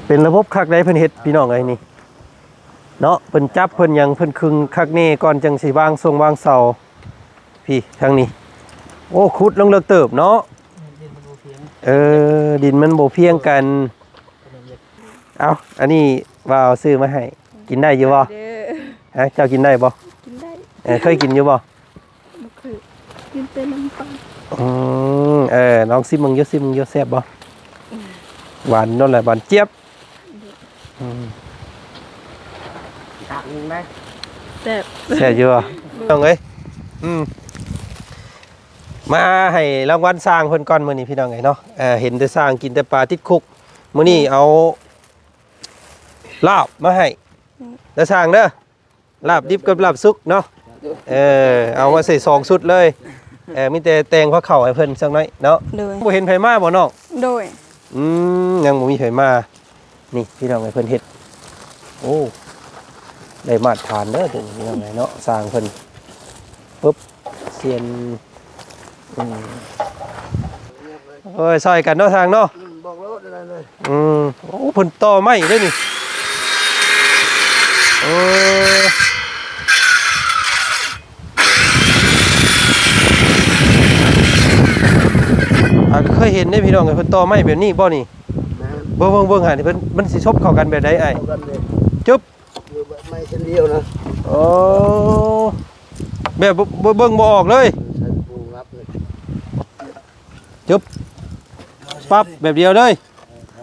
ເປັນລະບົບຄັກໃດເພິ່ນເຮັດພີ່ນ້ອງເອີຍນີ້ເນາະ ເພິ່ນຈັບເພິ່ນຫຍັງ ເພິ່ນຄຶງຄັກແນ່ກ່ອນຈັ່ງຊິວາງຊົງວາງເສົາ. ພີ້ທາງນີ້ ໂອ້ ຂຸດລົງເລິກເຕີບເນາະ. ເອີ ດິນມັນບໍ່ພຽງກັນ. ເອົ້າ ອັນນີ້ບ່າວຊື້ມາໃຫ້ ກິນໄດ້ຢູ່ບໍ່? ຮະ ເຈົ້າກິນໄດ້ບໍ່? ກິນໄດ້. ເອີ ເຄີຍກິນຢູ່ບໍ່? ບໍ່ເຄີຍ ກິນແຕ່ນ້ຳປາ. ອືມ ເອີ ລອງຊິມເບິ່ງຢູ່ ຊິມເບິ່ງຢູ່ ແຊບບໍ່? ຫວານໂລດແຫຼະ ຫວານຈຽບ. ອືມ ຄັກໄດ໋ ແຊບ ແຊບຢູ່ບໍ່ ນ້ອງເອີຍ? ອືມ ມາໃຫ້ລາງວັນຊ່າງເພິ່ນກ່ອນມື້ນີ້ພີ່ນ້ອງເອີຍເນາະ. ເອີ ເຫັນແຕ່ຊ່າງກິນແຕ່ປາຕິດຄຸກ ມື້ນີ້ເອົາລາບມາໃຫ້ເດີຊ່າງເດີ. ລາບດິບກັບລາບສຸກເນາະ. ເອີ ເອົາມາໃສ່ສອງຊຸດເລີຍ. ເອີ ມີແຕ່ແຕ່ງພາເຂົ້າໃຫ້ເພິ່ນຈັກໜ້ອຍເນາະ. ໂດຍ ບໍ່ເຫັນໃຜມາບໍ່ນ້ອງ? ໂດຍ ອືມ ຍັງບໍ່ມີໃຜມາ. ນີ້ພີ່ນ້ອງເອີຍ ເພິ່ນເຮັດ ໂອ້ ໄດ້ມາດຖານເດີ ໂຕນີ້ພີ່ນ້ອງເອີຍເນາະ ຊ່າງເພິ່ນ ປຶບ ຊຽນ ອືມ ໂອ້ຍ ຊ່ອຍກັນເນາະ ຊ່າງເນາະ. ອືມ ບອກໂລດ ໄດ້ເລີຍ. ອືມ ໂອ້ ເພິ່ນຕໍ່ໄມ້ເດ້ນີ້. ໂອ້ ອ່າ ເຄີຍເຫັນເດ້ພີ່ນ້ອງເອີຍ ເພິ່ນຕໍ່ໄມ້ແບບນີ້ບໍ່ນີ້? ແມ່ນ ເບິ່ງ ເບິ່ງ ເບິ່ງຫັ້ນ ເພິ່ນ ມັນຊິສົບເຂົ້າກັນແບບໃດອ້າຍ? ເຂົ້າກັນເດ້ ຈຶບ ຢູ່ແບບໄມ້ເສັ້ນດຽວນະ. ໂອ້ ແບບບໍ່ ບໍ່ເບິ່ງບໍ່ອອກເລີຍ. ເອີ ໃຊ້ຕະປູງັບເລີຍ ຈຶບ ປັບ ແບບດຽວເລີຍ.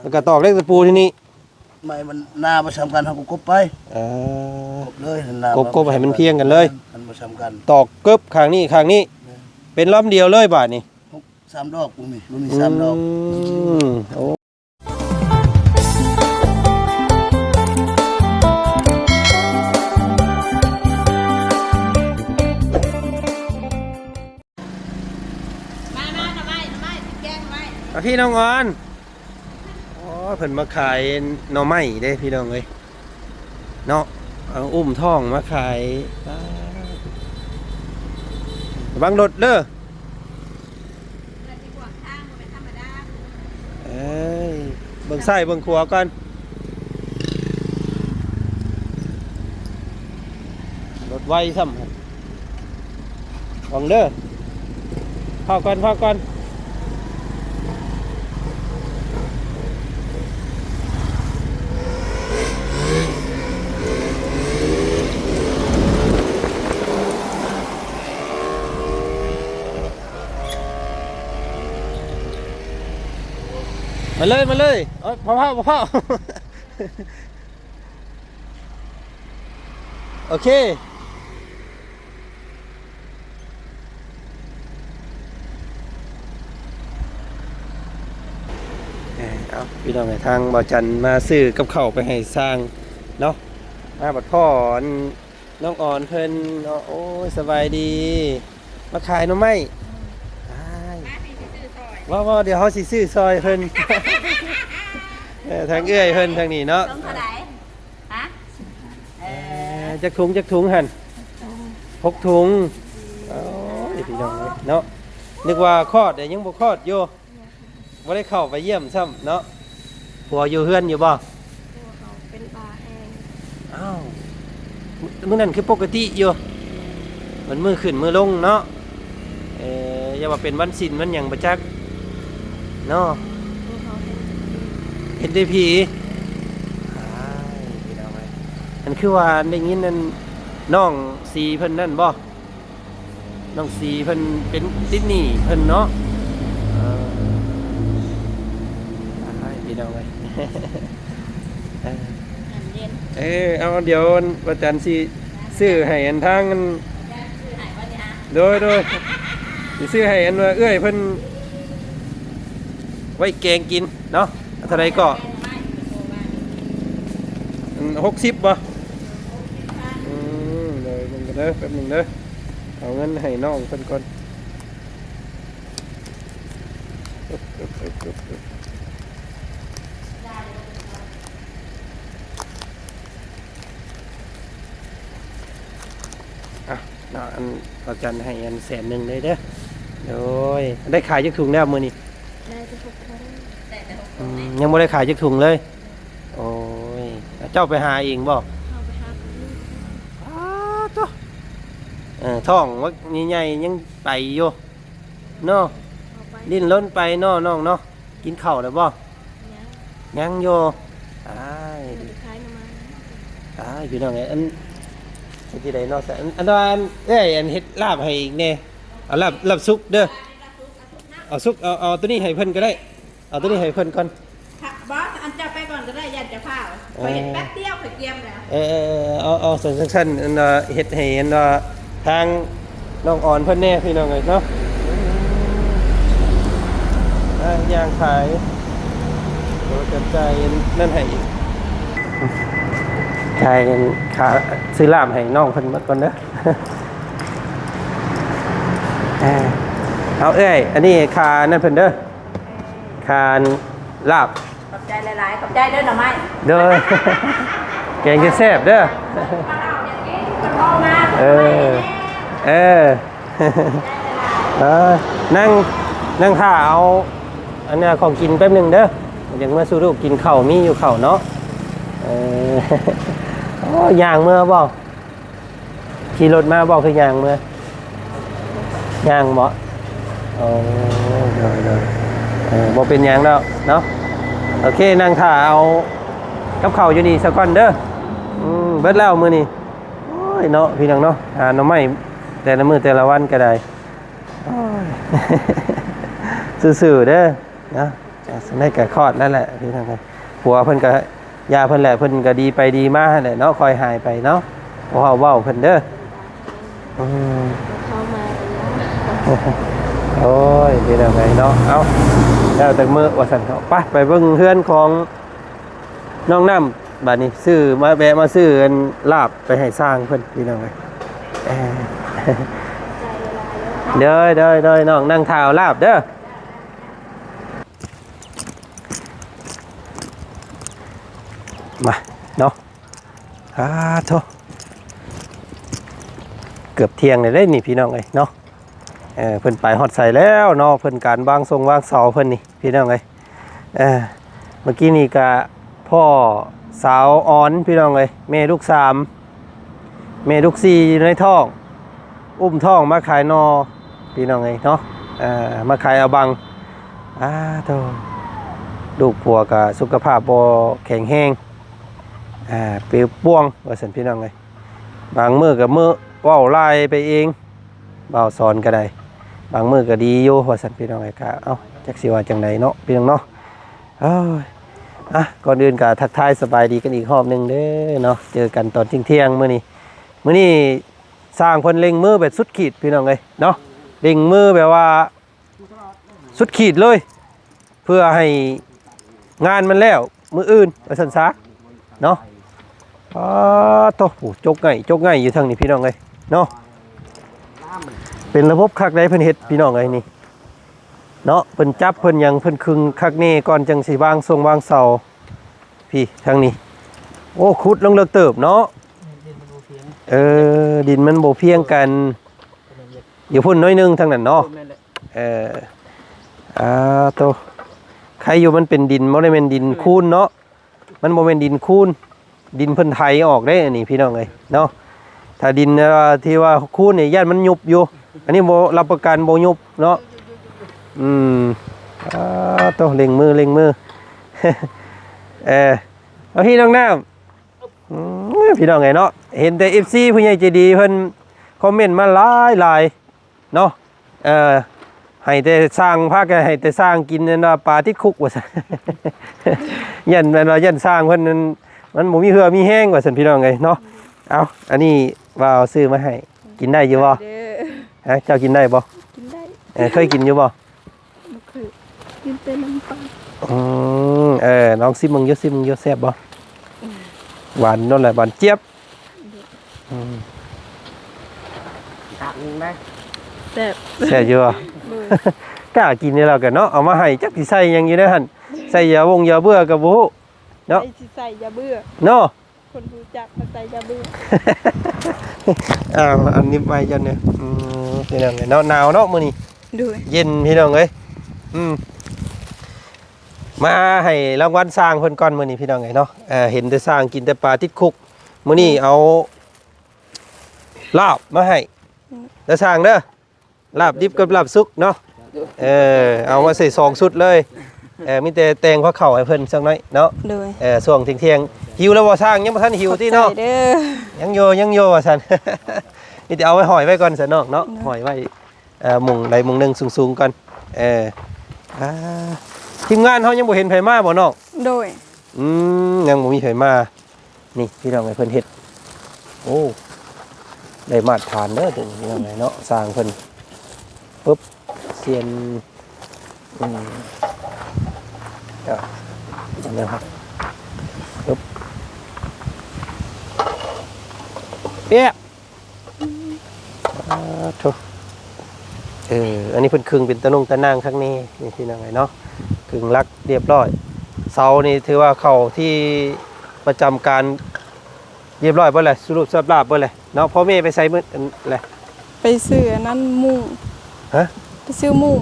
ເອີ ແລ້ວກໍຕອກເຫຼັກຕະປູທີ່ນີ້ ໄມ້ມັນໜາບໍ່ສ່ຳກັນ ເຮົາກໍກົບໄປ. ເອີ ກົບເລີຍ ໜາ ກົບ ກົບໃຫ້ມັນພຽງກັນເລີຍ ມັນບໍ່ສ່ຳກັນ ຕອກກຶບຂ້າງນີ້ ຂ້າງນີ້ ແມ່ນ ເປັນລຳດຽວເລີຍບາດນີ້. ສາມດອກ ບໍ່ມີ ບໍ່ມີສາມດອກ. ອືມ ໂອ້ ມາ ມາ ໜໍ່ໄມ້ ໜໍ່ໄມ້ ຊິແກງໜໍ່ໄມ້. ອ່ະ ພີ່ນ້ອງອອນ ໂອ້ ເພິ່ນມາຂາຍໜໍ່ໄມ້ເດ້ພີ່ນ້ອງເອີຍເນາະ. ເອົາ ອຸ້ມທ້ອງມາຂາຍ ປາດ ລະວັງລົດເດີ. ເອີຍ ເບິ່ງຊ້າຍເບິ່ງຂວາກ່ອນ ລົດໄວຊ້ຳ. ຫວັງເດີ ເຝົ້າກ່ອນ ເຝົ້າກ່ອນ. ມາເລີຍ ມາເລີຍ. ເອີຍ ເຝົ້າໆ ເຝົ້າໆ. ໂອເຄ ເອີ ເອົາ ພີ່ນ້ອງເອີຍ ທາງບ່າວຈັນມາຊື້ກັບເຂົ້າໄປໃຫ້ຊ່າງເນາະ. ມາບັດພໍ້ ອັນ ນ້ອງອອນເພິ່ນເນາະ. ໂອ້ຍ ສະບາຍດີ ມາຂາຍໜໍ່ໄມ້. ອືມ ອ້າຍ ມາ ຊິຊື້ຊ່ອຍ ເວົ້າໆ ດຽວເຮົາຊິຊື້ຊ່ອຍເພິ່ນ. ເອີ ທາງເອື້ອຍເພິ່ນທາງນີ້ເນາະ ຖົງເທົ່າໃດ? ຮະ? ເອີ ເອີ ຈັກຖົງ ຈັກຖົງຫັ້ນ? ຫົກຖົງ. ໂອ້ຍ ພີ່ນ້ອງເອີຍເນາະ ນຶກວ່າຄອດ ແຕ່ຍັງບໍ່ຄອດຢູ່. ບໍ່ໄດ້ເຂົ້າໄປຢ້ຽມຊ້ຳເນາະ. ຜົວຢູ່ເຮືອນຢູ່ບໍ່? ຜົວເຂົາເປັນບາແຮງ. ອ້າວ ມື້ນັ້ນຄືປົກກະຕິຢູ່ ມັນມື້ຂຶ້ນມື້ລົງເນາະ. ເອີ ຢ່າວ່າເປັນວັນສິນວັນຫຍັງບໍ່ຈັກເນາະ. ຜົວເຂົາເຫັນ ເຫັນແຕ່ຜີ. ອ້າຍ ພີ່ນ້ອງເອີຍ ອັນຄືວ່າໄດ້ຍິນ ອັນ ນ້ອງສີເພິ່ນນັ້ນບໍ່? ນ້ອງສີເພິ່ນເປັນຕິດໜີ້ເພິ່ນເນາະ. ເອີ ອ້າຍ ພີ່ນ້ອງເອີຍ ເອີ ເອີ ເອົາ ດຽວວັນຈັນຊິຊື້ໃຫ້ອັນທາງ ອັນ ໂດຍ ໂດຍ ຊິຊື້ໃຫ້ອັນວ່າເອື້ອຍເພິ່ນໄວ້ແກງກິນເນາະ. ເທົ່າໃດເກາະ? ອັນ ຫົກສິບບໍ່? ອືມ ເດີ ເບິ່ງກັນເດີ ແປັບໜຶ່ງເດີ ເອົາເງິນໃຫ້ນ້ອງເພິ່ນກ່ອນ. ອ່ະ ເນາະ ອັນ ພະຈັນໃຫ້ອັນແສນໜຶ່ງເລີຍເດີ. ໂດຍ ໄດ້ຂາຍຈັກຖົງແລ້ວມື້ນີ້? ໄດ້ແຕ່ຫົກຖົງ. ອືມ ຍັງບໍ່ໄດ້ຂາຍຈັກຖົງເລີຍ. ເຈົ້າໄປຫາເອງບໍ່? ເຮົາໄປຫາກັບລູກ. ອ້າໂທ້ ເອີ ທ້ອງບັກໃຫຍ່ໆ ຍັງໄປຢູ່ເນາະ. ເຮົາໄປ ດີ້ນລົນໄປເນາະນ້ອງເນາະ. ກິນເຂົ້າແລ້ວບໍ່? ຍັງ ຍັງຢູ່. ອ້າຍ ເຮົາໄປຂາຍໜໍ່ໄມ້. ອ້າຍ ພີ່ນ້ອງເອີຍ ອັນ ເຮັດຈັ່ງໃດເນາະ? ອັນ ອັນວ່າ ອັນ ເອີຍ ອັນເຮັດລາບໃຫ້ອີກແດ່. ເອົາລາບ ລາບສຸກເດີ. ເອົາສຸກ ເອົາ ເອົາໂຕນີ້ໃຫ້ເພິ່ນກໍໄດ້. ເອົາໂຕນີ້ໃຫ້ເພິ່ນກ່ອນ. ບໍ່ ອັນເຈົ້າໄປກ່ອນກໍໄດ້ ຢ້ານເຈົ້າຟ້າວ. ເອີ ຂ້ອຍເຮັດແປັບດຽວຂ້ອຍກຽມແລ້ວ. ເອີ ເອີ ເອີ ເອົາ ເອົາ ຊັ້ນ ຊັ້ນ ອັນວ່າເຮັດໃຫ້ ອັນວ່າທາງນ້ອງອອນເພິ່ນແດ່ ພີ່ນ້ອງເອີຍເນາະ. ອ່າ ຍ່າງຂາຍ ໂອ້ ຈັດຈ່າຍນັ້ນໃຫ້ອີກ. ຈ່າຍຄ່າຊື້ລາບໃຫ້ນ້ອງເພິ່ນໝົດກ່ອນເດີ. ເອີ ເອົາເອື້ອຍ ອັນນີ້ຄ່ານັ້ນເພິ່ນເດີ. ຄານລາບ. ຂອບໃຈຫຼາຍໆ ຂອບໃຈເດີໜໍ່ໄມ້. ໂດຍ ແກງແຊບໆເດີ. ເອີ ເອີ ເອີ ນັ່ງ ນັ່ງຖ້າເອົາອັນນ່າຂອງກິນແປັບໜຶ່ງເດີ. ຢາກເມືອສູ່ລູກກິນເຂົ້າ ມີຢູ່ເຂົ້າເນາະ. ເອີ ໂອ້ ຍ່າງເມືອບໍ່? ຂີ່ລົດມາບໍ່ ຄືຍ່າງເມືອ? ຍ່າງບໍ່? ໂອ້ ໂດຍໆ ເອີ ບໍ່ເປັນຫຍັງດອກເນາະ. ໂອເຄ ນັ່ງຖ້າເອົາກັບເຂົ້າຢູ່ນີ້ສາກ່ອນເດີ. ອືມ ເບິດແລ້ວມື້ນີ້. ໂອ້ຍເນາະ ພີ່ນ້ອງເນາະ ຫາໜໍ່ໄມ້ແຕ່ລະມື້ແຕ່ລະວັນກໍໄດ້. ໂອ້ຍ ສູ້ໆເດີ. ເນາະ ຈັ່ງໃດກໍຄອດນັ້ນແຫຼະ ພີ່ນ້ອງເອີຍ. ຜົວເພິ່ນກໍຢ່າເພິ່ນແຫຼະ ເພິ່ນກໍດີໄປດີມາຫັ້ນແຫຼະເນາະ ຄ່ອຍຫາຍໄປເນາະ. ບໍ່ເວົ້າເພິ່ນເດີ. ອືມ ເຂົ້າມາແລ້ວ. ໂອ້ຍ ພີ່ນ້ອງເອີຍເນາະ. ເອົ້າ ແລ້ວແຕ່ມື້ວ່າຊັ້ນເຖາະ. ໄປ ໄປເບິ່ງເຮືອນຂອງນ້ອງນ້ຳບາດນີ້. ຊື້ມາ ແວະມາຊື້ອັນລາບໄປໃຫ້ຊ່າງເພິ່ນ ພີ່ນ້ອງເອີຍ. ເອີ ເດີ ເດີ ເດີ ນ້ອງນັ່ງຖ້າເອົາລາບເດີ. ມາເນາະ. ອາໂທ້ ເກືອບທ່ຽງແລ້ວເດ້ນີ້ ພີ່ນ້ອງເອີຍເນາະ. ເອີ ເພິ່ນໄປຮອດໃສແລ້ວເນາະ ເພິ່ນການວາງຊົງວາງເສົາເພິ່ນນີ້ ພີ່ນ້ອງເອີຍ. ເອີ ເມື່ອກີ້ນີ້ກະພໍ້ສາວອອນ ພີ່ນ້ອງເອີຍ ແມ່ລູກສາມ ແມ່ລູກສີ່ຢູ່ໃນທ້ອງ ອຸ້ມທ້ອງມາຂາຍໜໍ່ ພີ່ນ້ອງເອີຍເນາະ. ເອີ ມາຂາຍເອົາບັງ. ອາໂທ້ ລູກຜົວກະສຸຂະພາບບໍ່ແຂງແຮງ ອາ ປິວປ່ວງວ່າຊັ້ນ ພີ່ນ້ອງເອີຍ. ບາງມື້ກະເມີ້ເວົ້າລາຍໄປເອງ ບ່າວສອນກະໄດ້ ບາງມື້ກະດີຢູ່ວ່າຊັ້ນ ພີ່ນ້ອງເອີຍ. ກະ ເອົ້າ ຈັກຊິວ່າຈັ່ງໃດເນາະ ພີ່ນ້ອງເນາະ. ເອີຍ ອະ ກ່ອນອື່ນກະທັກທາຍສະບາຍດີກັນອີກຮອບໜຶ່ງເດີເນາະ. ເຈີກັນຕອນທ່ຽງໆມື້ນີ້. ມື້ນີ້ຊ່າງເພິ່ນເລັ່ງມືແບບສຸດຂີດ ພີ່ນ້ອງເອີຍເນາະ ເລັ່ງມືແບບວ່າສຸດຂີດເລີຍ ເພື່ອໃຫ້ງານມັນແລ້ວມື້ອື່ນວ່າຊັ້ນຊະເນາະ. ປາດໂທ້ ໂອ້ ຈົກໄງ່ ຈົກໄງ່ຢູ່ທາງນີ້ ພີ່ນ້ອງເອີຍເນາະ. ເປັນລະບົບຄັກໃດເພິ່ນເຮັດ ພີ່ນ້ອງເອີຍນີ້ ເນາະ ເພິ່ນຈັບເພິ່ນຫຍັງ ເພິ່ນຄຶງຄັກແນ່ກ່ອນຈັ່ງຊິວາງຊົງວາງເສົາ. ພີ້ທາງນີ້ ໂອ້ ຂຸດລົງເລິກເຕີບເນາະ. ເອີ ດິນມັນບໍ່ພຽງກັນ ຢູ່ພຸ້ນໜ້ອຍໜຶ່ງທາງນັ້ນເນາະ. ເອີ ອາໂທ້ ໄຄຢູ່ ມັນເປັນດິນ ບໍ່ໄດ້ແມ່ນດິນຄູນເນາະ ມັນບໍ່ແມ່ນດິນຄູນ ດິນເພິ່ນໄຖອອກເດ້ ອັນນີ້ ພີ່ນ້ອງເອີຍເນາະ. ຖ້າດິນ ເອີ ທີ່ວ່າຄູນນີ້ ຢ້ານມັນຍຸບຢູ່ ອັນນີ້ບໍ່ ຮັບປະກັນບໍ່ຍຸບເນາະ. ອືມ ອາໂທ້ ເລັ່ງມື ເລັ່ງມື. ເອີ ເອົາ ພີ່ນ້ອງນ້ຳ ອືມ ພີ່ນ້ອງເອີຍເນາະ ເຫັນແຕ່ເອັຟຊີຜູ້ໃຫຍ່ໃຈດີເພິ່ນຄອມເມັນມາຫຼາຍໆ ເນາະ. ເອີ ໃຫ້ແຕ່ຊ່າງ ພາກັນໃຫ້ແຕ່ຊ່າງກິນ ອັນວ່າປາຕິດຄຸກວ່າຊັ້ນ ຢ້ານ ແມ່ນວ່າຢ້ານຊ່າງເພິ່ນນັ້ນ ມັນບໍ່ມີເຫື່ອມີແຮງວ່າຊັ້ນ ພີ່ນ້ອງເອີຍເນາະ. ເອົາ ອັນນີ້ບ່າວຊື້ມາໃຫ້ ກິນໄດ້ຢູ່ບໍ່? ຮະ ເຈົ້າກິນໄດ້ບໍ່? ກິນໄດ້. ເອີ ເຄີຍກິນຢູ່ບໍ່? ບໍ່ເຄີຍ ກິນແຕ່ນ້ຳປາ. ອືມ ເອີ ລອງຊິມເບິ່ງຢູ່ ຊິມເບິ່ງຢູ່ ແຊບບໍ່? ອືມ ຫວານໂນນແຫຼະ ຫວານຈຽບ. ອືມ ຄັກໄດ໋ ແຊບ ແຊບຢູ່ບໍ່? ໂດຍ ກ້າກິນນີ້ແລ້ວກັນເນາະ ເອົາມາໃຫ້ ຈັກຊິໃສ່ຫຍັງຢູ່ໃນຫັ້ນ ໃສ່ຢາວົງຢາເບື່ອກໍບໍ່ຮູ້ເນາະ. ໃສ່ ຊິໃສ່ຢາເບື່ອເນາະ ຄົນຮູ້ຈັກມາໃສ່ຢາເບື່ອ. ເອົາ ອັນນີ້ໄວ້ຈັກໜ່ອຍ. ອືມ ພີ່ນ້ອງເອີຍເນາະ ໜາວເນາະມື້ນີ້. ໂດຍ ເຢັນ ພີ່ນ້ອງເອີຍ. ອືມ ມາໃຫ້ລາງວັນຊ່າງເພິ່ນກ່ອນມື້ນີ້ພີ່ນ້ອງເອີຍເນາະ. ເອີ ເຫັນແຕ່ຊ່າງກິນແຕ່ປາຕິດຄຸກ ມື້ນີ້ເອົາລາບມາໃຫ້ເດີຊ່າງເດີ. ລາບດິບກັບລາບສຸກເນາະ. ເອີ ເອົາມາໃສ່ສອງຊຸດເລີຍ. ເອີ ມີແຕ່ແຕ່ງພາເຂົ້າໃຫ້ເພິ່ນຈັກໜ້ອຍເນາະ. ໂດຍ ເອີ ຊ່ວງທ່ຽງໆ ຫິວແລ້ວບໍ່ຊ່າງ? ຍັງບໍ່ທັນຫິວຕິເນາະ. ຂອບໃຈເດີ. ຍັງຢູ່ ຍັງຢູ່ວ່າຊັ້ນ. ມີແຕ່ເອົາໄວ້ຫ້ອຍໄວ້ກ່ອນຊະນ້ອງເນາະ. ໂດຍ ຫ້ອຍໄວ້ ເອີ ມຸງໃດມຸງໜຶ່ງສູງໆກ່ອນ. ເອີ ອ່າ ທີມງານເຮົາຍັງບໍ່ເຫັນໃຜມາບໍ່ນ້ອງ? ໂດຍ ອືມ ຍັງບໍ່ມີໃຜມາ. ນີ້ພີ່ນ້ອງເອີຍ ເພິ່ນເຮັດ ໂອ້ ໄດ້ມາດຖານເດີຕົວນີ້ພີ່ນ້ອງເອີຍເນາະ. ຊ່າງເພິ່ນ ປຶບ ຊຽນ ອືມ ອ່າ ຈັ່ງໃດ ປຶບ ປຽກ ອ່າ ໂທ້ ເອີ ອັນນີ້ເພິ່ນຄຶງເປັນຕາໜົງຕາໜ່າງຄັກແນ່ ນີ້ພີ່ນ້ອງເອີຍເນາະ. ຄຶງຫຼັກລຽບຮ້ອຍ ເສົານີ້ຖືວ່າເຂົ້າທີ່ປະຈຳການລຽບຮ້ອຍເບິດແຫຼະ ສະຫຼຸບສາບລາບເບິດແຫຼະເນາະ. ພໍ່ແມ່ໄປໃສມື້ ອັນ ແລະ? ໄປຊື້ອັນນັ້ນໝູ່. ຮະ? ໄປຊື້ໝູ່.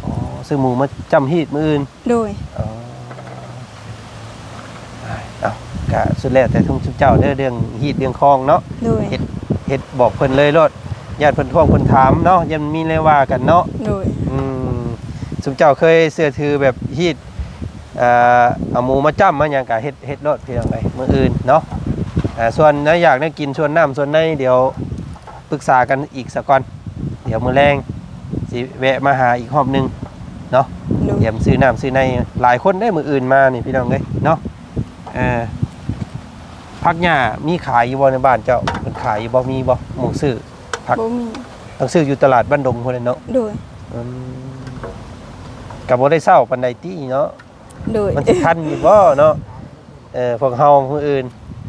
ອໍ ຊື້ໝູ່ມາຈ້ຳຮີດມື້ອື່ນ. ໂດຍ ອໍ ເອົາ ກະສຸດແລ້ວແຕ່ທຸກຊຸມເຈົ້າເດີ ເລື່ອງຮີດເລື່ອງຄອງເນາະ. ໂດຍ ເຮັດ ເຮັດບອກເພິ່ນເລີຍໂລດ ຢ້ານເພິ່ນທ້ວງເພິ່ນຖາມເນາະ ຢ້ານມີແນວວ່າກັນເນາະ. ໂດຍ ອືມ ຊຸມເຈົ້າເຄີຍເຊື່ອຖືແບບຮີດ ເອີ ເອົາໝູ່ມາຈ້ຳມາຫຍັງກະເຮັດ ເຮັດໂລດພີ່ນ້ອງເອີຍ ມື້ອື່ນເນາະ. ເອີ ສ່ວນແນວຢາກແນວກິນ ສ່ວນນ້ຳສ່ວນໃນ ດຽວປຶກສາກັນອີກສາກ່ອນ ດຽວມື້ແລງຊິແວະມາຫາອີກຮອບໜຶ່ງເນາະ. ໂດຍ ຕຽມຊື້ນ້ຳຊື້ໃນ ຫຼາຍຄົນເດ້ມື້ອື່ນມານີ້ພີ່ນ້ອງເອີຍເນາະ. ເອີ ຜັກຫຍ້າມີຂາຍຢູ່ບໍ່ໃນບ້ານເຈົ້າ? ເພິ່ນຂາຍຢູ່ບໍ່? ມີບໍ່ໝ່ອງຊື້ຜັກ? ບໍ່ມີ ຕ້ອງຊື້ຢູ່ຕະຫຼາດບ້ານດົງພຸ້ນແຫຼະເນາະ. ໂດຍ ອືມ ກະບໍ່ໄດ້ເຊົ້າປານໃດຕິເນາະ. ໂດຍ ມັນຊິທັນຢູ່ບໍ່ເນາະ? ເອີ ພວກເຮົາມື້ອື່ນ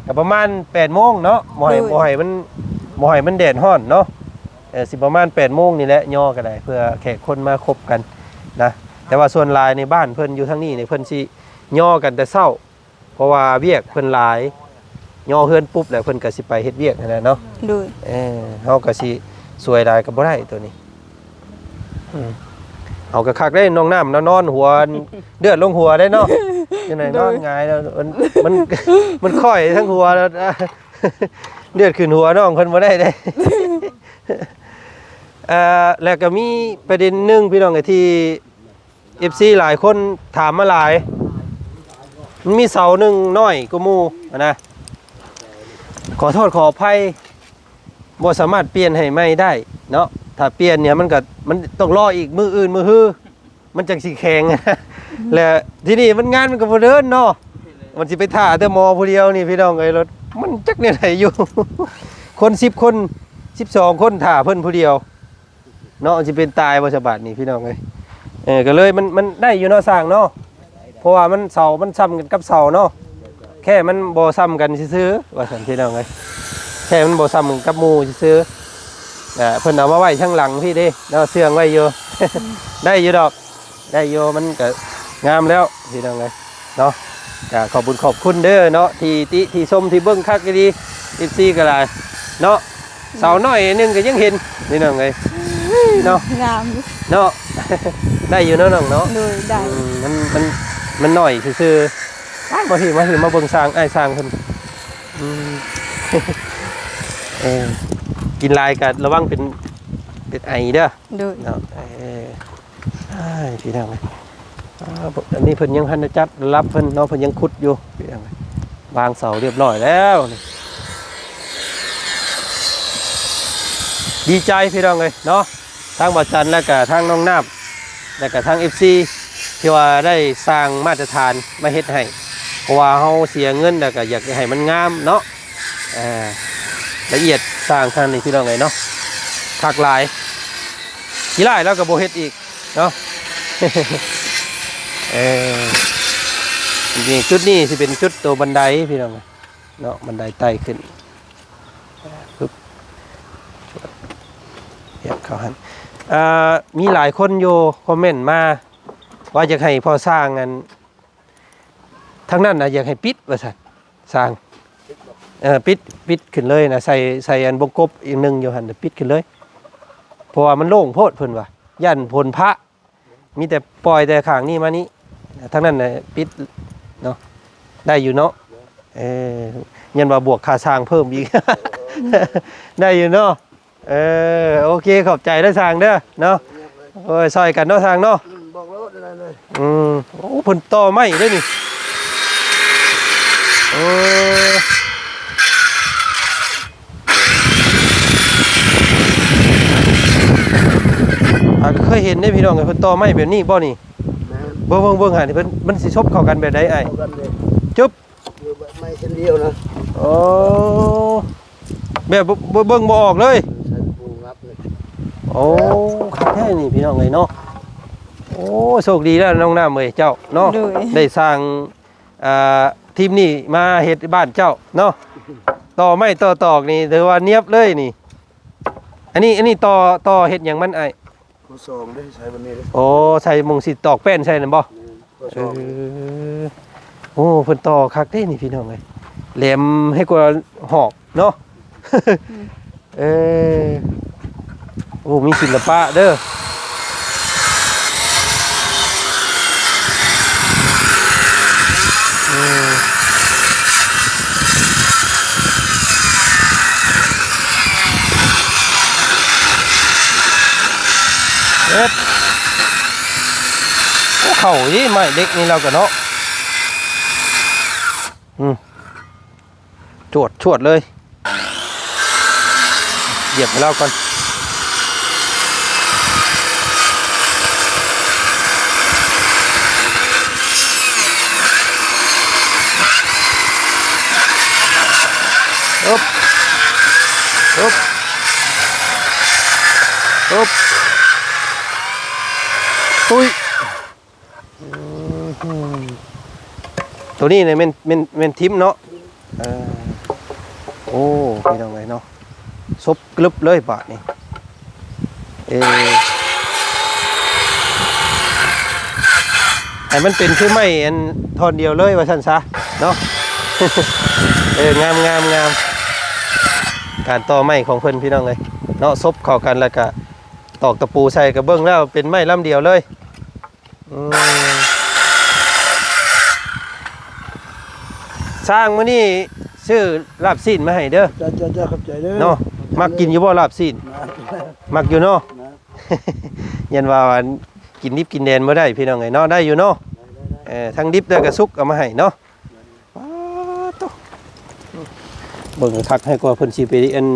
ກະປະມານແປດໂມງເນາະ ບໍ່ໃຫ້ ໂດຍ ບໍ່ໃຫ້ມັນ ບໍ່ໃຫ້ມັນແດດຮ້ອນເນາະ. ເອີ ຊິປະມານແປດໂມງນີ້ແຫຼະ ຍໍກະໄດ້ ເພື່ອແຂກຄົນມາຄົບກັນນະ. ແຕ່ວ່າສ່ວນຫຼາຍໃນບ້ານເພິ່ນຢູ່ທາງນີ້ນີ້ ເພິ່ນຊິຍໍກັນແຕ່ເຊົ້າ ເພາະວ່າວຽກເພິ່ນຫຼາຍ ຍໍເຮືອນປຸບແລ້ວເພິ່ນກະຊິໄປເຮັດວຽກຫັ້ນແຫຼະເນາະ. ໂດຍ ເອີ ເຮົາກະຊິສວຍຫຼາຍກະບໍ່ໄດ້ໂຕນີ້. ອືມ ເອົາກະຄັກເດ້ ນ້ອງນ້ຳນອນຫົວ ເລືອດລົງຫົວເດ້ເນາະ. ຈັ່ງໃດ ໂດຍ ນອນຫງາຍແລ້ວ ມັນ ມັນ ມັນຄ້ອຍທັງຫົວແລ້ວ ເລືອດຂຶ້ນຫົວນ້ອງເພິ່ນບໍ່ໄດ້ເດ້. ເອີ ແລ້ວກະມີປະເດັນໜຶ່ງພີ່ນ້ອງເອີຍ ທີ່ ເອັຟຊີ ຫຼາຍຄົນຖາມມາຫຼາຍ ມັນມີເສົາໜຶ່ງນ້ອຍກວ່າໝູ່ຫັ້ນນະ ຂໍໂທດຂໍອະໄພ ບໍ່ສາມາດປ່ຽນໃຫ້ໃໝ່ໄດ້ເນາະ. ຖ້າປ່ຽນນີ້ມັນກະ ມັນຕ້ອງລໍອີກມື້ອື່ນມື້ຮື ມັນຈັ່ງຊິແຂງ. ແລະທີນີ້ມັນ ງານມັນກະບໍ່ເດີນເນາະ ມັນຊິໄປຖ້າແຕ່ໝໍຜູ້ດຽວນີ້ພີ່ນ້ອງເອີຍ ລົດມັນຈັກແນວໃດຢູ່ ຄົນສິບຄົນ ສິບສອງຄົນຖ້າເພິ່ນຜູ້ດຽວ ເນາະ ຊິເປັນຕາຍບໍ່ສະບາດນີ້ພີ່ນ້ອງເອີຍ. ເອີ ກະເລີຍມັນ ມັນໄດ້ຢູ່ເນາະຊ່າງເນາະ ເພາະວ່າມັນເສົາມັນຊ່ຳກັນກັບເສົາເນາະ ແຄ່ມັນບໍ່ຊ່ຳກັນຊື່ໆ ວ່າຊັ້ນພີ່ນ້ອງເອີຍ ແຄ່ມັນບໍ່ຊ່ຳກັນກັບໝູ່ຊື່ໆ. ເອີ ເພິ່ນເອົາມາໄວ້ທາງຫຼັງພີ້ເດ້ເນາະ ເຊື່ອງໄວ້ຢູ່ ໄດ້ຢູ່ດອກ ໄດ້ຢູ່ ມັນກະງາມແລ້ວພີ່ນ້ອງເອີຍເນາະ. ກະຂອບບຸນຂອບຄຸນເດີເນາະ ທີ່ຕິທີ່ຊົມທີ່ເບິ່ງຄັກອີ່ຫຼີ ເອັຟຊີກະຫຼາຍເນາະ. ສາວນ້ອຍໜຶ່ງກະຍັງເຫັນພີ່ນ້ອງເອີຍເນາະ ງາມເນາະ ໄດ້ຢູ່ເນາະນ້ອງເນາະ. ໂດຍ ໄດ້ ອືມ ມັນ ມັນ ມັນນ້ອຍຊື່ໆ. ມາພີ້ ມາພີ້ ມາເບິ່ງຊ່າງ ອ້າຍຊ່າງເພິ່ນ. ອືມ ເອີ ກິນຫຼາຍກະລະວັງເປັນ ເປັນໄອເດີ. ໂດຍ ເນາະ ເອີ ອ້າຍ ພີ່ນ້ອງເອີຍ ອ່າ ອັນນີ້ເພິ່ນຍັງບໍ່ທັນໄດ້ຈັດລະດັບເພິ່ນເນາະ ເພິ່ນຍັງຂຸດຢູ່ພີ່ນ້ອງເອີຍ ວາງເສົາລຽບຮ້ອຍແລ້ວນີ້. ດີໃຈພີ່ນ້ອງເອີຍເນາະ ທາງບ່າວຈັນ ແລ້ວກະທາງນ້ອງນ້ຳ ແລ້ວກະທາງເອັຟຊີ ທີ່ວ່າໄດ້ສ້າງມາດຕະຖານມາເຮັດໃຫ້ ເພາະວ່າເຮົາເສຍເງິນ ແລ້ວກະຢາກໃຫ້ມັນງາມເນາະ. ອ່າ ລະອຽດຊ່າງຄັນນີ້ພີ່ນ້ອງເອີຍເນາະ ຄັກຫຼາຍ. ຂີ້ລ້າຍລາວກະບໍ່ເຮັດອີກເນາະ. ເອີ ນີ້ ຈຸດນີ້ຊິເປັນຈຸດໂຕບັນໄດພີ່ນ້ອງເນາະ ບັນໄດໄຕ່ຂຶ້ນ ປຶບ ຢາກເຂົ້າຫັ້ນ. ເອີ ມີຫຼາຍຄົນຢູ່ຄອມເມັນມາວ່າຢາກໃຫ້ພໍ່ຊ່າງ ອັນ ທາງນັ້ນນະ ຢາກໃຫ້ປິດວ່າຊັ້ນ ຊ່າງ ເອີ ປິດ ປິດຂຶ້ນເລີຍນະ ໃສ່ ໃສ່ອັນວົງກົບອີກໜຶ່ງຢູ່ຫັ້ນ ປິດຂຶ້ນເລີຍ ເພາະວ່າມັນໂລ່ງໂພດເພິ່ນວ່າ ຢ້ານຝົນພະ ມີແຕ່ປ່ອຍແຕ່ຂ້າງນີ້ມານີ້ ທາງນັ້ນນະປິດເນາະ ໄດ້ຢູ່ເນາະ. ເອີ ຍັນວ່າບວກຄ່າຊ່າງເພີ່ມອີກ ໄດ້ຢູ່ເນາະ. ເອີ ໂອເຄ ຂອບໃຈເດີຊ່າງເດີເນາະ. ໂອ້ຍ ຊ່ອຍກັນເນາະຊ່າງເນາະ. ອືມ ບອກໂລດໄດ້ເລີຍ. ອືມ ໂອ້ ເພິ່ນຕໍ່ໄມ້ເດ້ນີ້. ໂອ້ ອ່າ ເຄີຍເຫັນເດ້ພີ່ນ້ອງເອີຍ ເພິ່ນຕໍ່ໄມ້ແບບນີ້ບໍ່ນີ້? ແມ່ນ ເບິ່ງໆໆ ຫັ້ນ ເພິ່ນ ມັນຊິສົບເຂົ້າກັນແບບໃດອ້າຍ? ເຂົ້າກັນເດ້ ຈຶບ ຢູ່ແບບໄມ້ເຊັ່ນດຽວນະ. ໂອ້ ແບບບໍ່ ບໍ່ເບິ່ງບໍ່ອອກເລີຍ. ໃສ່ຕະປູງັບເລີຍ. ໂອ້ ຄັກແທ້ນີ້ພີ່ນ້ອງເອີຍເນາະ. ໂອ້ ໂຊກດີແລ້ວນ້ອງນ້ຳເອີຍເຈົ້າເນາະ ໂດຍ ໄດ້ສ້າງ ອ່າ ທີມນີ້ມາເຮັດບ້ານເຈົ້າເນາະ. ຕໍ່ໄມ້ຕໍ່ຕອກນີ້ຖືວ່ານຽບເລີຍນີ້. ອັນນີ້ ອັນນີ້ຕໍ່ ຕໍ່ເຮັດຫຍັງມັນອ້າຍ? ຂໍ້ສອງເດ້ ໃສ່ບັດນີ້ເດ້. ໂອ້ ໃສ່ໝ່ອງຊິຕອກແປ້ນໃສ່ນັ້ນບໍ່? ແມ່ນ ຂໍ້ສອງ. ເອີ ໂອ້ ເພິ່ນຕໍ່ຄັກເດ້ນີ້ພີ່ນ້ອງເອີຍ ແຫຼມໃຫ້ກວ່າຫອກເນາະ. ອືມ ເອີ ໂອ້ ມີສິລະປະເດີ. ເອີ ເຮັດ ໂອ້ ເຂົ້າອີ່ ໄມ້ເຫຼັກນີ້ລາວກໍເນາະ. ອືມ ຈວດ ຈວດເລີຍ. ຢຽບໃຫ້ລາວກ່ອນ. ອຶບ ອຶບ ອຶບ ຕຸ້ຍ. ອືມ ໂຕນີ້ນີ້ແມ່ນ ແມ່ນ ແມ່ນຖິ້ມເນາະ. ເອີ ໂອ້ ພີ່ນ້ອງເອີຍເນາະ ສົບກຶບເລີຍບາດນີ້. ເອີ ໃຫ້ມັນເປັນຄືໄມ້ອັນທ່ອນດຽວເລີຍວ່າຊັ້ນຊະເນາະ. ເອີ ງາມໆໆ ການຕໍ່ໄມ້ຂອງເພິ່ນພີ່ນ້ອງເອີຍເນາະ ສົບເຂົ້າກັນ ແລ້ວກະຕອກຕະປູໃສ່ ກະເບິ່ງແລ້ວເປັນໄມ້ລຳດຽວເລີຍ. ອືມ ຊ່າງມື້ນີ້ຊື້ລາບຊີ້ນມາໃຫ້ເດີ. ເຈົ້າ ເຈົ້າ ເຈົ້າ ຂອບໃຈເດີ. ເນາະ ມັກກິນຢູ່ບໍ່ລາບຊີ້ນ? ມັກ ມັກຢູ່ເນາະ. ຍັນວ່າ ອັນ ກິນດິບກິນແດນບໍ່ໄດ້ພີ່ນ້ອງເອີຍເນາະ ໄດ້ຢູ່ເນາະ. ເອີ ທັງດິບແລ້ວກະສຸກເອົາມາໃຫ້ເນາະ. ປາດໂທ້ ເບິ່ງຄັກໃຫ້ກວ່າເພິ່ນຊິໄປ ອັນ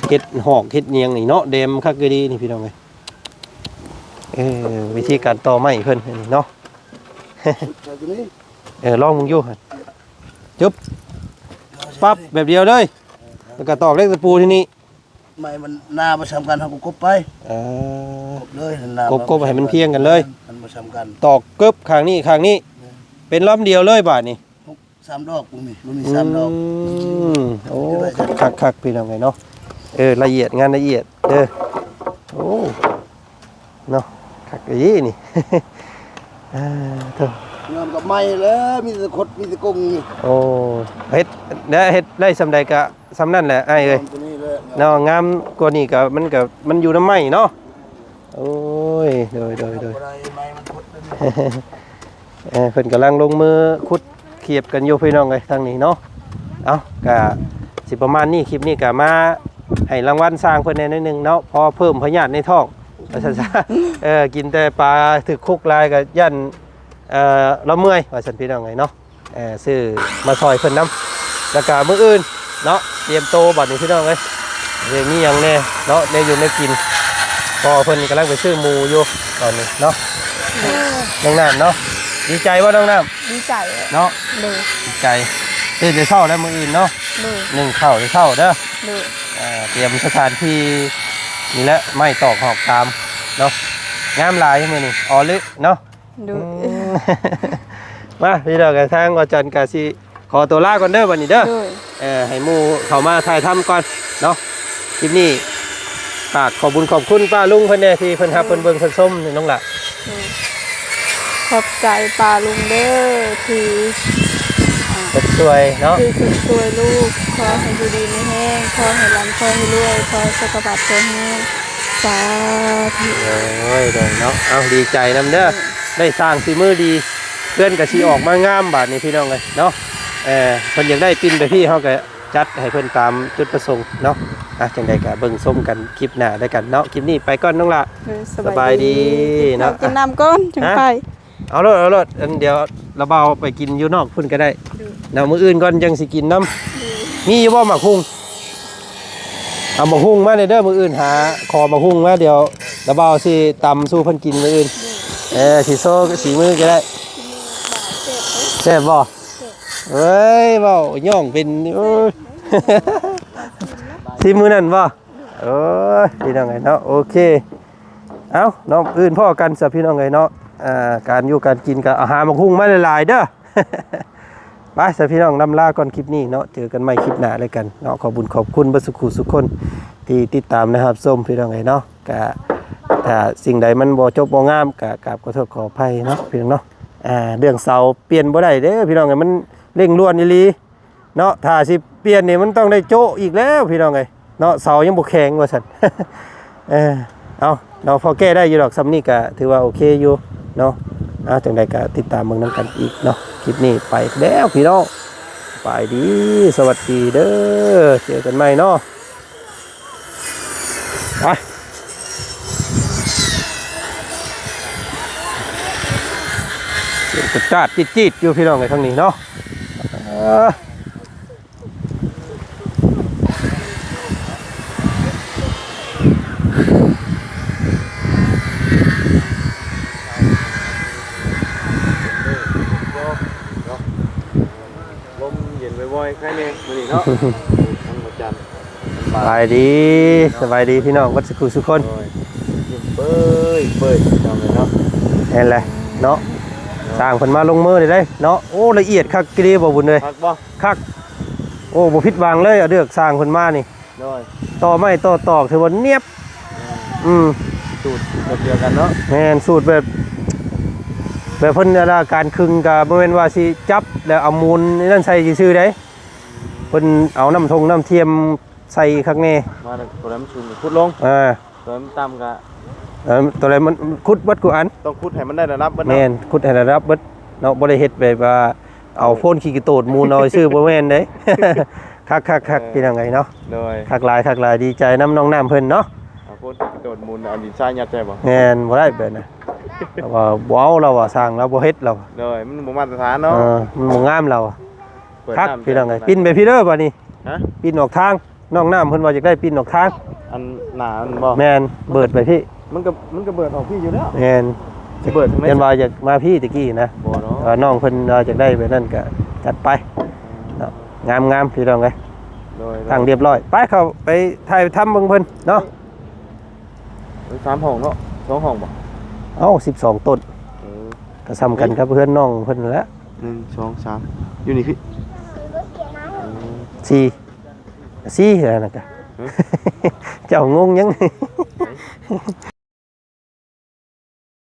ເຮັດຫອກເຮັດຫຍັງນີ້ເນາະ ແດມຄັກອີ່ຫຼີນີ້ພີ່ນ້ອງເອີຍ. ເອີ ວິທີການຕໍ່ໄມ້ເພິ່ນນີ້ເນາະ. ເອີ ລອງເບິ່ງຢູ່ ຈຶບ ປັບ ແບບດຽວເລີຍ ແລ້ວກໍຕອກເຫຼັກຕະປູທີ່ນີ້. ໄມ້ມັນໜາບໍ່ສ່ຳກັນ ເຮົາກໍກົບໄປ. ເອີ ກົບເລີຍ ໜາ ກົບ ກົບໃຫ້ມັນພຽງກັນເລີຍ ມັນບໍ່ສ່ຳກັນ. ຕອກກຶບຂ້າງນີ້ ຂ້າງນີ້ ແມ່ນ ເປັນລຳດຽວເລີຍບາດນີ້. ສາມດອກ ບໍ່ມີ ບໍ່ມີສາມດອກ. ອືມ ໂອ້ ຄັກໆ ພີ່ນ້ອງເອີຍເນາະ. ເອີ ລະອຽດ ງານລະອຽດເດີ. ໂອ້ ເນາະ ຄັກອີ່ຫຼີນີ້. ເອີ ໂທ້ ຍອມກັບໄມ້ແລ້ວ ມີແຕ່ຄົດ ມີແຕ່ກົງນີ້. ໂອ້ ເຮັດ ແລະ ເຮັດໄດ້ສ່ຳໃດກະສ່ຳນັ້ນແຫຼະອ້າຍເອີຍ. ຍອມຕົວນີ້ແຫຼະ ເນາະ ງາມກວ່ານີ້ກະ ມັນກະ ມັນຢູ່ນຳໄມ້ເນາະ. ໂອ້ຍ ໂດຍ ໂດຍ ໂດຍ ບໍ່ໄດ້ ໄມ້ມັນຄົດແລ້ວນີ້. ເອີ ເພິ່ນກຳລັງລົງມືຂຸດຄຽບກັນຢູ່ພີ່ນ້ອງເອີຍ ທາງນີ້ເນາະ. ເອົ້າ ກະຊິປະມານນີ້ ຄລິບນີ້ກະມາໃຫ້ລາງວັນຊ່າງເພິ່ນແດ່ໜ້ອຍໜຶ່ງເນາະ ພໍເພີ່ມພະຍາດໃນທ້ອງວ່າຊັ້ນຊະ. ເອີ ກິນແຕ່ປາຖືກຄຸກຫຼາຍກະຢ້ານ ເອີ ລາວເມື່ອຍວ່າຊັ້ນພີ່ນ້ອງເອີຍເນາະ. ເອີ ຊື້ມາຊ່ອຍເພິ່ນນຳ ແລ້ວກະມື້ອື່ນເນາະ ຕຽມໂຕບາດນີ້ພີ່ນ້ອງເອີຍ ຊິມີຫຍັງແດ່ເນາະ ແນວຢູ່ແນວກິນ ເພາະວ່າເພິ່ນກຳລັງໄປຊື້ໝູຢູ່ຕອນນີ້ເນາະ. ນ້ອງນ້ຳເນາະ ດີໃຈບໍ່ນ້ອງນ້ຳ? ດີໃຈເນາະ. ໂດຍ ດີໃຈ ຕື່ນແຕ່ເຊົ້າແລ້ວມື້ອື່ນເນາະ. ໂດຍ ໜຶ້ງເຂົ້າແຕ່ເຊົ້າເດີ. ໂດຍ ເອີ ຕຽມສະຖານທີ່ນີ້ແຫຼະ ໄມ້ຕອກຫອກຕາມເນາະ ງາມຫຼາຍມື້ນີ້ ອໍລິເນາະ. ໂດຍ ອືມ ມາ ພີ່ນ້ອງ ທາງວ່າຈັນກະຊິຂໍຕົວລາກ່ອນເດີບັດນີ້ເດີ. ໂດຍ ເອີ ໃຫ້ໝູ່ເຂົ້າມາຖ່າຍທຳກ່ອນເນາະ. ຄລິບນີ້ຝາກຂອບບຸນຂອບຄຸນປ້າລຸງເພິ່ນແດ່ ທີ່ເພິ່ນຮັບ ໂດຍ ເພິ່ນເບິ່ງເພິ່ນຊົມນ້ອງຫຼ້າ. ໂດຍ ຂອບໃຈປ້າລຸງເດີ ທີ່ ອ່າ ເພິ່ນຊ່ວຍເນາະ ທີ່ເພິ່ນຊ່ວຍລູກ. ຂໍໃຫ້ຢູ່ດີມີແຮງ ຂໍໃຫ້ລ່ຳ ຂໍໃຫ້ລວຍ ຂໍສຸຂະພາບແຂງແຮງ ສາທຸ. ໂອ້ຍ ໂດຍເນາະ ເອົາ ດີໃຈນຳເດີ ໂດຍ ໄດ້ຊ່າງຝີມືດີ ເຮືອນກໍຊິອອກມາງາມບາດນີ້ພີ່ນ້ອງເອີຍເນາະ. ເອີ ເພິ່ນຢາກໄດ້ປິ່ນແບບນີ້ ເຮົາກໍຈັດໃຫ້ເພິ່ນຕາມຈຸດປະສົງເນາະ. ອ່ະ ຈັ່ງໃດກໍເບິ່ງຊົມກັນຄລິບໜ້າແລ້ວກັນເນາະ. ຄລິບນີ້ໄປກ່ອນນ້ອງຫຼ້າ. ເອີ ສະບາຍດີ ສະບາຍດີເນາະ. ກິນນ້ຳກ່ອນ ຈັ່ງ ຮະ? ໄປ. ເອົາໂລດ ເອົາໂລດ ອັນດຽວລະບ່າວໄປກິນຢູ່ນອກພຸ້ນກໍໄດ້ເນາະ. ມື້ອື່ນກ່ອນຈັ່ງຊິກິນນຳ. ມີຢູ່ບໍ່ໝາກຫຸ່ງ? ເອົາໝາກຫຸ່ງມາແດ່ເດີ ມື້ອື່ນຫາຂໍໝາກຫຸ່ງມາ ດຽວລະບ່າວຊິຕຳສູ່ເພິ່ນກິນມື້ອື່ນ. ເອີ ຊິໂຊສີມືກໍໄດ້. ແຊບບໍ່? ເອີຍ ເວົ້າຍ່ອງເປັນ ເອີຍ ຊີມມື້ນັ້ນບໍ່? ໂອ້ຍ ພີ່ນ້ອງເອີຍເນາະ. ໂອເຄ ເອົ້າ ເນາະ ອື່ນພໍ້ກັນຊະພີ່ນ້ອງເອີຍເນາະ. ອ່າ ການຢູ່ການກິນກໍເອົາຫາໝາກຫຸ່ງມາຫຼາຍໆເດີ. ໄປຊະພີ່ນ້ອງ ລຳລາກ່ອນຄລິບນີ້ເນາະ. ເຈີກັນໃໝ່ຄລິບໜ້າແລ້ວກັນເນາະ. ຂອບບຸນຂອບຄຸນເບິດສຸຂູສຸຄົນທີ່ຕິດຕາມ ແລະ ຮັບຊົມ ພີ່ນ້ອງເອີຍເນາະ. ກະຖ້າສິ່ງໃດມັນບໍ່ຈົບບໍ່ງາມ ກະກາບຂໍໂທດຂໍອະໄພເນາະ ພີ່ນ້ອງເນາະ. ອ່າ ເລື່ອງເສົາປ່ຽນບໍ່ໄດ້ເດີ ພີ່ນ້ອງເອີຍ ມັນເລັ່ງດ່ວນອີ່ຫຼີ. ເນາະ ຖ້າຊິປ່ຽນນີ້ມັນຕ້ອງໄດ້ໂຈະອີກແລ້ວພີ່ນ້ອງເອີຍເນາະ. ເສົາຍັງບໍ່ແຂງວ່າຊັ້ນ. ເອີ ເອົາ ເຮົາພໍແກ້ໄດ້ຢູ່ດອກ ສ່ຳນີ້ກະຖືວ່າໂອເຄຢູ່ເນາະ. ເອົາ ຈັ່ງໃດກະຕິດຕາມເບິ່ງນຳກັນອີກເນາະ. ຄລິບນີ້ໄປແລ້ວພີ່ນ້ອງ ສະບາຍດີ ສະຫວັດດີເດີ ເຈີກັນໃໝ່ເນາະ. ໄປ ສຽງກະຈາດຈີດໆຢູ່ພີ່ນ້ອງເອີຍ ທາງນີ້ເນາະ. ເອີ ລົມເຢັນບ່ອຍໆ ໃຄແນ່ມື້ນີ້ເນາະ. ທາງອາຈານ ສະບາຍດີ ສະບາຍດີພີ່ນ້ອງເບິດສຸຂູສຸຄົນ. ໂດຍ ເປີຍໆ ພີ່ນ້ອງເອີຍເນາະ. ແມ່ນແຫຼະເນາະ ຊ່າງເພິ່ນມາລົງມືເລີຍເນາະ. ໂອ້ ລະອຽດຄັກອີ່ຫຼີບໍ່ບຸນເອີຍ. ຄັກບໍ່? ຄັກ. ໂອ້ ບໍ່ຜິດຫວັງເລີຍ ເລືອກຊ່າງເພິ່ນມານີ້. ໂດຍ ຕໍ່ໄມ້ຕໍ່ຕອກຖືວ່ານຽບ. ອືມ ສູດແບບດຽວກັນເນາະ. ແມ່ນ ສູດແບບ ແບບເພິ່ນ ອັນນ່າ ການຄຶງກະບໍ່ແມ່ນວ່າຊິຈັບແລ້ວເອົາມູນນັ້ນໃສ່ຊື່ໆເດ້. ເພິ່ນເອົານ້ຳທົງນ້ຳທຽມໃສ່ຄັກແນ່. ມາແລ້ວ ຕົວໃດມັນສູງກໍຂຸດລົງ. ເອີ ຕົວໃດມັນຕ່ຳກໍ ເອີ ຕົວໃດມັນຂຸດເບິດທຸກອັນ. ຕ້ອງຂຸດໃຫ້ມັນໄດ້ລະດັບເບິດເນາະ. ແມ່ນ ຂຸດໃຫ້ລະດັບເບິດເນາະ. ບໍ່ໄດ້ເຮັດແບບວ່າ ເອົາໂພນຂີ້ກະໂຕດມູນເອົາຊື່ ບໍ່ແມ່ນເດ້. ຄັກໆໆ ເອີ ພີ່ນ້ອງເອີຍເນາະ. ໂດຍ ຄັກຫຼາຍ ຄັກຫຼາຍ ດີໃຈນຳນ້ອງນ້ຳເພິ່ນເນາະ. ເອົາໂພນຂີ້ກະໂຕດມູນ ເອົາດິນຊາຍຍັດໃສ່ບໍ່? ແມ່ນ ບໍ່ໄດ້ແບບນັ້ນ. ລາວວ່າບໍ່ເອົາ ລາວວ່າຊ່າງລາວບໍ່ເຮັດ ລາວວ່າ. ໂດຍ ມັນບໍ່ມາດຕະຖານເນາະ. ເອີ ມັນບໍ່ງາມ ລາວວ່າ. ຄັກພີ່ນ້ອງເອີຍ ປິ່ນໄປພີ້ເດີບາດນີ້. ຮະ? ປິ່ນອອກທາງ. ນ້ອງນ້ຳເພິ່ນວ່າຢາກໄດ້ປິ່ນອອກທາງ ອັນໜ້ານັ້ນບໍ່? ແມ່ນ ເບີດໄປພີ້. ມັນກໍ ມັນກໍເບີດອອກພີ້ຢູ່ແລ້ວ. ແມ່ນ ຊິເບີດທາງໃດ? ເພິ່ນວ່າຢາກມາພີ້ຕະກີ້ນະ. ບໍ່ເນາະ ແຕ່ວ່ານ້ອງເພິ່ນວ່າຢາກໄດ້ແບບນັ້ນກໍຈັດໄປເນາະ. ງາມໆ ພີ່ນ້ອງເອີຍ. ໂດຍໆ ຕັ້ງຮຽບຮ້ອຍ. ໄປ ເຂົ້າໄປຖ່າຍທຳເບິ່ງເພິ່ນເນາະ. ເອີ ສາມຫ້ອງເນາະ ສອງຫ້ອງບໍ່? ເອົ້າ ສິບສອງຕົ້ນ. ເອີ ກໍສ່ຳກັນກັບເຮືອນນ້ອງເພິ່ນນັ້ນແຫຼະ. ໜຶ່ງ ສອງ ສາມ ຢູ່ນີ້ພີ້. ເອີ ສີ່ ສີ່ ອັນນັ້ນກະ ຮະ? ເຈົ້າງົງຫຍັງ?